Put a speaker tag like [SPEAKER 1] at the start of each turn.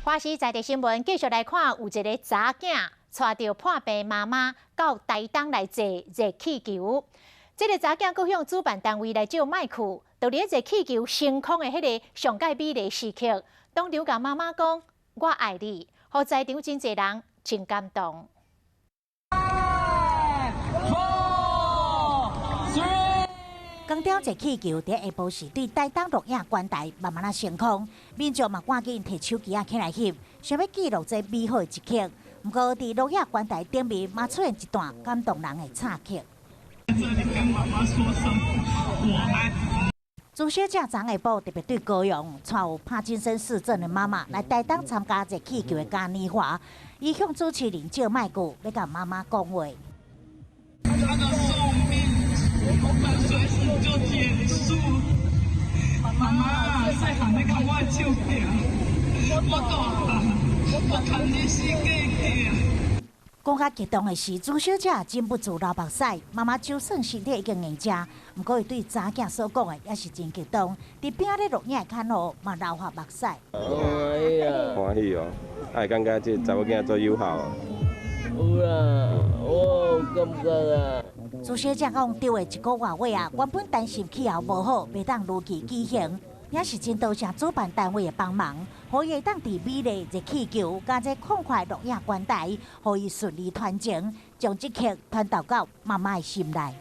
[SPEAKER 1] 華視在地新聞繼續來看，有一个查囝帶著破病媽媽到台東來坐熱氣球。這个查囝閣向主辦單位來借麥克，佇咧熱氣球升空的彼个上蓋美麗時刻，當場共媽媽講：“我愛你”，予在場真濟人真感動。
[SPEAKER 2] Five, four, three.
[SPEAKER 3] 光雕熱氣球佇下晡時對台東鹿野觀台慢慢仔升空，民眾嘛趕緊提手機仔起來翕，想欲記錄這美好的一刻。毋過佇鹿野觀台頂面嘛出現一段感動人的插曲。
[SPEAKER 2] 這裡跟媽媽說聲我愛你。
[SPEAKER 3] 朱小姐昨下晡特別對高雄帶有帕金森氏症的媽媽來台東參加熱氣球的嘉年華，伊向主持人借麥克，欲共媽媽講話。
[SPEAKER 2] 他的壽命隨時就結束。媽媽，細漢你牽我的手行，我大漢，我牽你四界行。
[SPEAKER 3] 講較激動的是，朱小姐忍不住流目屎。媽媽就算身體已經硬正，毋過伊對查囝所講的也是真激動。佇邊仔咧錄影的看護嘛流下目屎。
[SPEAKER 4] 歡喜啊！
[SPEAKER 5] 歡喜哦，啊會感覺這查某囝做友好。
[SPEAKER 4] 有啦，我有感覺啊。
[SPEAKER 3] 朱小姐講，丟的一個外月啊，原本擔心氣候無好，袂當如期舉行，也是真多謝主辦單位的幫忙，予伊會當佇美麗熱氣球佮這曠闊鹿野觀台，予伊順利傳情，將這刻傳導到媽媽的心內。